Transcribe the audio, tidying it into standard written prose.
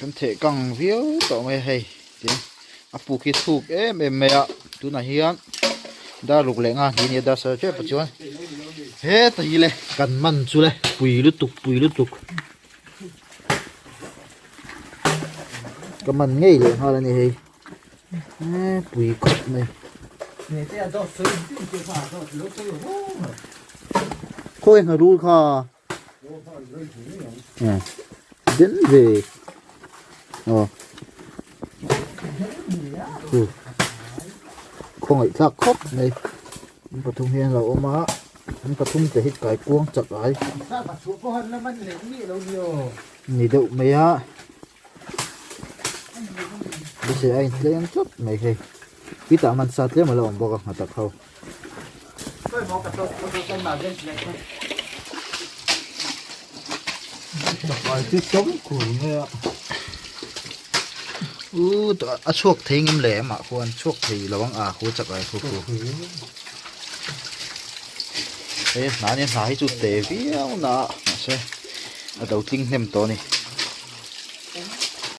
Kan theh kang viau tawh mai a hei tin a puk hi thuk em em mai a tunah hian dar ruk leh nga hnih a ni a dar sarh tep ah chuan heta hi le kan man chu le pui lutuk pui lutuk ka man ngei leh nghal a ni hei he pui khawp mai khawi ngharul kha. Den ve aw chu khawngaih thlak khawp mai an pathum hian a lo awm a an pathum te hi kaikuang chak ai ni deuh mai a beisei a intlem tlat mai hei khitah man sa tlem a lo awm bawk a nghatak ho. U a chhuak thei ngem le amah khuan chhuak thei lo ang a khu chak ai khu khu he hna ni hna hi chu te viau na mahse a do tling hnem tawh a ni.